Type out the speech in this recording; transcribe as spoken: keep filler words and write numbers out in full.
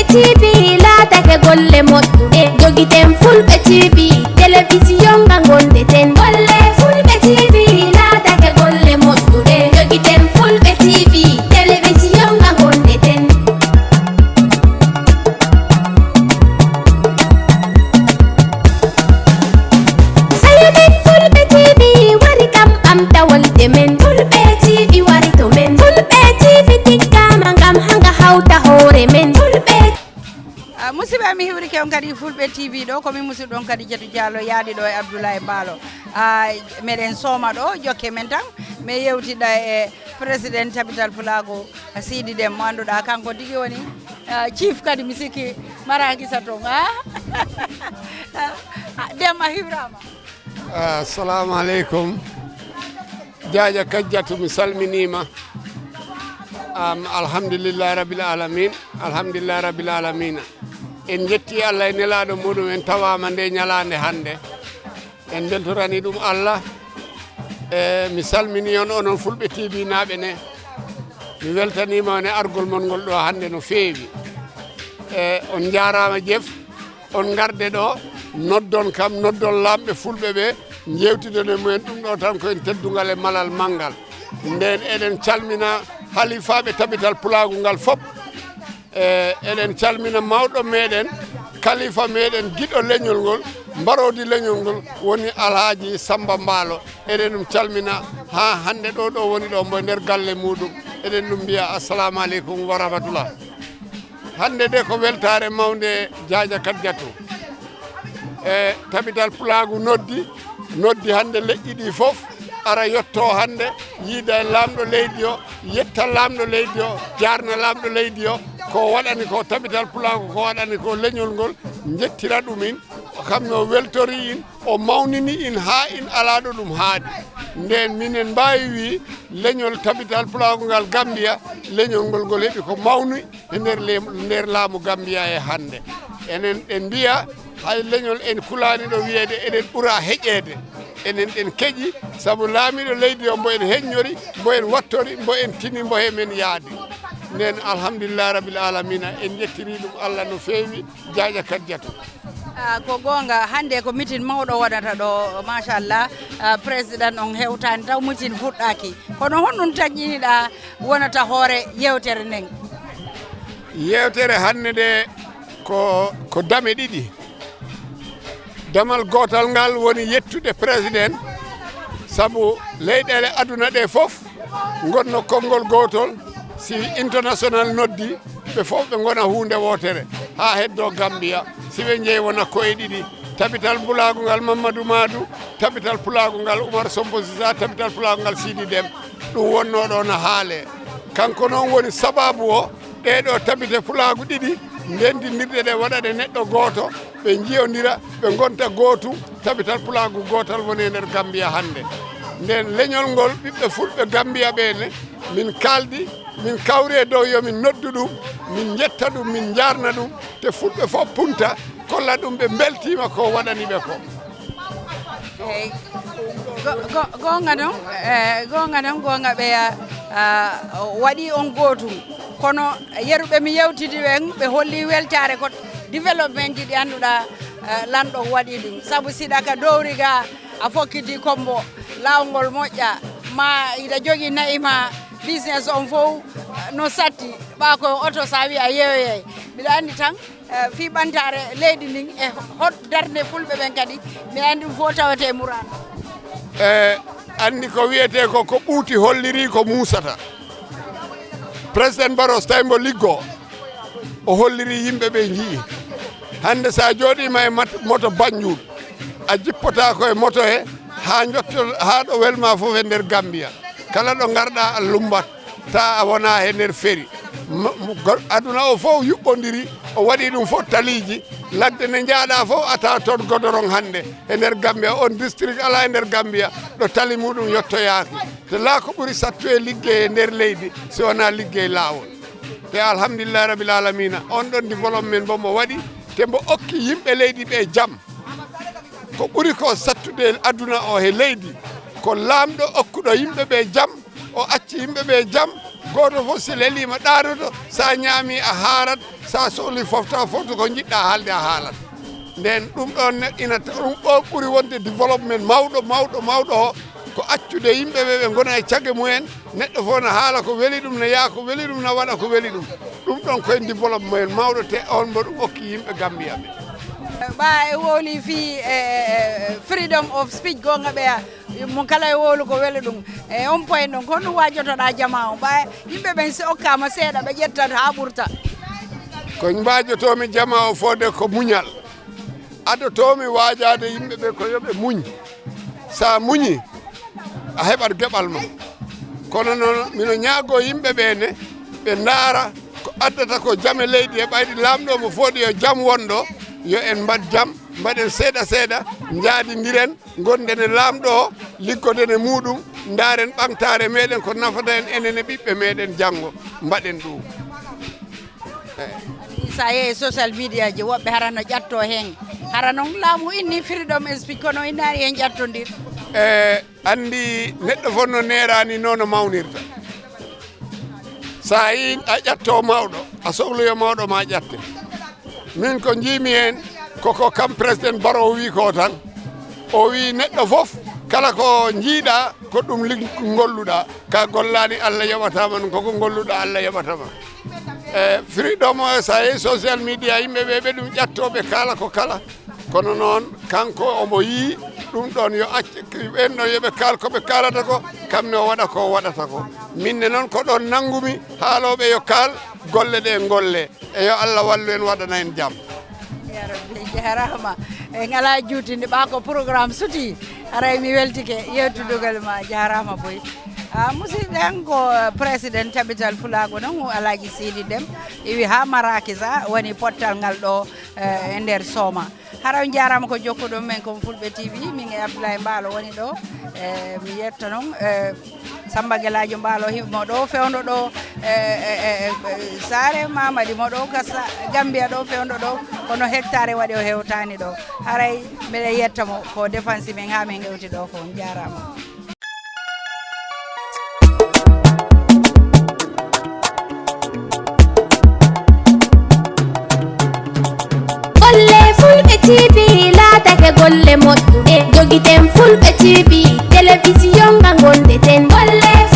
T V laatake golle moƴƴuɗe, jogiten Fulɓe T V, telewisiyon nga ngonɗen. Golle Fulɓe T V laatake golle moƴƴuɗe, jogiten Fulɓe T V, telewisiyon nga ngonɗen. Sayo men Fulɓe T V wari kam ɓamta wolde men. Fulɓe T V wari to men. Fulɓe T V tiggama ngam hanga hawta hoore men. Fulɓe Ah, musidɓe, mi hiwrike on kadi Fulɓe T V ɗo, ko min musidɗo on kadi Jatu Diallo, yaadi ɗo e Abdoulaye Balo. Ah, meɗen sooma ɗo, jokke men tan, mi yewtida e président Tabital Pulaagu, Sidi Dem, mo annduɗaa kanko tigi woni, ah, chief kadi, mi sikki, mara gisa toon, ah? Ah, Dem, a hiwraama. Assalamu aleykum. Jaaja Kajjatu, mi salminiima. Am, alhamdulillahi rabbil alamin. Alhamdulillahi rabbil alamina. En njetti Allah e nelaaɗo muɗum, en tawaama nde ñalaande hannde. En mbeltorani ɗum Allah. E mi salmini on, onon Fulɓe T V naaɓe ne. Mi weltaniima on e argol mon ngol ɗo hannde no feewi. E on njaaraama jef. On ngarde ɗo, noddon kam, noddon laamɓe Fulɓe ɓe, njeewtidon e mumen. Ɗum ɗo tan ko en teddungal e malal manngal. Nden eɗen calmina halifaaɓe Tabital Pulaagu ngal fop. E, eɗen calmina mawɗo meɗen, kalifa meɗen, giɗo leñol ngol, mbaroodi leñol ngol, woni Alhaaji Samba Mbaalo. Eɗen ɗum calmina haa hannde ɗo, ɗo woni ɗo, mbo e nder galle muɗum. Eɗen ɗum mbiya, "Assalamu aleykum wa rahmatullah." Hannde de ko weltaare mawnde, Jaaja Kadjatu. E Tabital Pulaagu noddi, noddi hannde leƴƴi ɗi fof, ara yetto hannde, yiida e laamɗo leydi o, yetta laamɗo leydi o, jaarna laamɗo leydi o, ko waɗani ko Tabital Pulaagu, ko waɗani ko leñol ngol, njettira ɗum in, kam no weltori in, o mawnini in haa in alaa ɗo ɗum haaɗi. Nden minen mbaawi wii leñol Tabital Pulaagu ngal Gambiya, leñol ngol ngol heɓi ko mawni e nder lem-, nder laamu Gambiya e hannde. Enen en mbiya hay leñol en kulaani ɗo wiyeede eɗen ɓura heƴeede. Enen en keƴi sabu laamiiɗo leydi o mbo en heññori, mbo en wattori, mbo en tini, mbo he men yaadi. Nden alhamdulillahi rabbil alamina, en njettiri ɗum Allah no feewi. Jaaja Kadjatu. Ah, ko goonga, hannde ko mitin mawɗo wonata ɗo, machallah. Ah, président on hewtaani taw, mitin fuɗɗaaki. Kono honɗum taƴƴiniɗaa wonata hoore yeewtere nden? Yeewtere hannde nde ko, ko dame ɗiɗi. Damal gootal ngal woni yettude président, sabu leyɗeele aduna ɗe fof ngonno konngol gootol, si international noddi, ɓe fof ɓe ngona huunde wootere, haa heddo Gambiya, si ɓe njeyi wona koye ɗiɗi, Tabital Pulaagu ngal Mamadou Madou, Tabital Pulaagu ngal Oumar Sompo Sisa, Tabital Pulaagu ngal Sidi Dem. Ɗum wonnoo ɗo no haalee. Kanko noon woni sabaabu o, ɗee ɗo tabite Pulaagu ɗiɗi, ndendindirɗe ɗe, waɗa ɗe neɗɗo gooto, ɓe njiyondira, ɓe ngonta gootum, Tabital Pulaagu gootal woni e nder Gambiya hannde. Nden leñol ngol, ɓiɓɓe Fulɓe Gambiya ɓee ne, min kaaldi, min kawri e dow yo min noddu ɗum, min njetta ɗum, min njaarna ɗum, te Fulɓe fof punta, kolla ɗum ɓe mbeltiima ko waɗani ɓe ko. Eey. Go-, go-, goonga noon, eh, goonga noon, goonga ɓe, ah, waɗi on gootum. Kono yeru ɓe mi yewtidi ɓen, ɓe holli weltaare ko développement ji ɗi annduɗaa, eh, lanɗo waɗi ɗum. Sabu siɗa ka dowri ga, a fokkiti kombo, laawol ngol moƴƴa, ma iɗa jogi na'i ma, business on fof, eh, no satti, ɓa ko oto sa wi a yeyoyay. Mbiɗa anndi tan, eh, fii ɓantaare leydi ndin e hot darnde Fulɓe ɓen kadi, mi anndi ɗum fof tawete e muraad. E anndi ko wiyetee ko, ko ɓuuti holliri ko muusata. Président Barros tawi mbo liggo, o holliri yimɓe ɓe njii. Hannde sa jooɗiima e mat-, moto Banjul, a jippotaako e moto he, haa njotto, haa ɗo welma fof e nder Gambiya. Kala ɗo ngarɗa a lumbat. Ta a wona he nder feri. Mo-, mo-, go-, aduna o fof yuɓɓondiri, o waɗi ɗum fof taliiji. Ladde nde njaaɗa fof a tawa toon godoron hannde. E nder Gambiya, on district alaa e nder Gambiya ɗo tali muɗum yottoyaaki. Te laa ko ɓuri sattu e liggey e nder leydi, si wonaa liggey laawol. Te alhamdulillahi rabbil alamina, on ɗon développement mbo mo waɗi, te mbo okki yimɓe leydi ɓe jam. Ko ɓuri ko sattude aduna o he leydi, ko laamɗo okkuɗo yimɓe ɓe jam, o acci yimɓe ɓe jam, gooto fof si leliima ɗaaroto, sa ñaami a haarat, Sa sohli fofta fofta ko jiɗɗa haalde a haalat. Nden ɗum ɗon ne ina ɗum ɗo ɓuri wonde développement mawɗo mawɗo mawɗo o, ko accude yimɓe ɓe ɓe ngona e cagge mumen. Neɗɗo fof na haala ko weli ɗum, na yaha ko weli ɗum, na waɗa ko weli ɗum. Ɗum ɗon koye développement mawɗo te on mbo ɗum okki yimɓe Gambia ɓe. Ɓa e wowli fii e, e, e freedom of speech, goonga ɓeya mo kala e wowlu ko weli ɗum. E on point ɗon ko honno waajotoɗa jama o, ɓa yimɓe ɓen si okkama seeɗa ɓe ƴettat ha ɓurta? Ko mbaajotomi jama o fode ko muñal. Adotoomi waajaade yimɓe ɓe ko yo ɓe muñ. Sa muñi a heɓat geɓal ma. Kono noon mino ñaagoo yimɓe ɓe ne ɓe ndaara ko addata ko jam e leydi he. Ɓayde laamɗo mo fooɗi yo jam wonɗo, yo en mbaɗ jam, mbaɗen seeɗa seeɗa, njaadindiren, ngonden e laamɗo o, liggoden e muuɗum, ndaaren ɓamtaare meɗen ko nafata en enen e ɓiɓɓe meɗen janngo, mbaɗen ɗum. Sa yehi social media ji woɓɓe hara no ƴatto heen, hara noon laamu inni freedom speech kono innaani heen ƴattondir. E anndi neɗɗo fof no neeraani noon no mawnirta. Sa yii a ƴatto mawɗo, a sohloyo mawɗo ma ƴatte. Min ko njiimi heen koko kam président Baro o wii ko tan. O wii neɗɗo fof kala ko njiiɗa ko ɗum lig- ngolluɗa. Ka gollaani Allah yoɓataama ɗum, koko ngolluɗa Allah yoɓatama. E freedom o sa yehi social media yimɓe ɓe ɓe ɗum ƴatto ɓe kaala ko kala. Kono noon kanko omo yii ɗum ɗon yo acc ɓen ɗon yo ɓe kaal ko ɓe kaalata ko, kam ne o waɗa ko o waɗata ko. Min ne noon ko ɗon nanngumi haalooɓe yo kaal golle ɗe ngolle. E yo Allah wallu en waɗana en jam. Ya Rabbi, jarama. En ala juutinde ɓa ko programme suti. Haray mi weltike yewtudugol ma, jarama boy. A musidɗen ko président capital Fulaago noon o Alaaji Siidi Dem iwi ha Marakisa woni pottal ngal ɗo e nder Sooma. Hara on jarama ko jokkuɗon men kon Fulɓe T V, min e Abdoulaye Mbaalo woni ɗo. E mi yetta noon e Samba Gelaajo Mbaalo himo ɗo fewndo ɗo e, e, e, e Saare Mamadi mo ɗo ka Sa- Gambia ɗo fewndo ɗo, kono hectare waɗi o hewtani ɗo. Haray mbeɗa yetta mo ko dépense men ha min hewti ɗo ko on jarama. Golle Fulɓe T V laatake golle moƴƴum.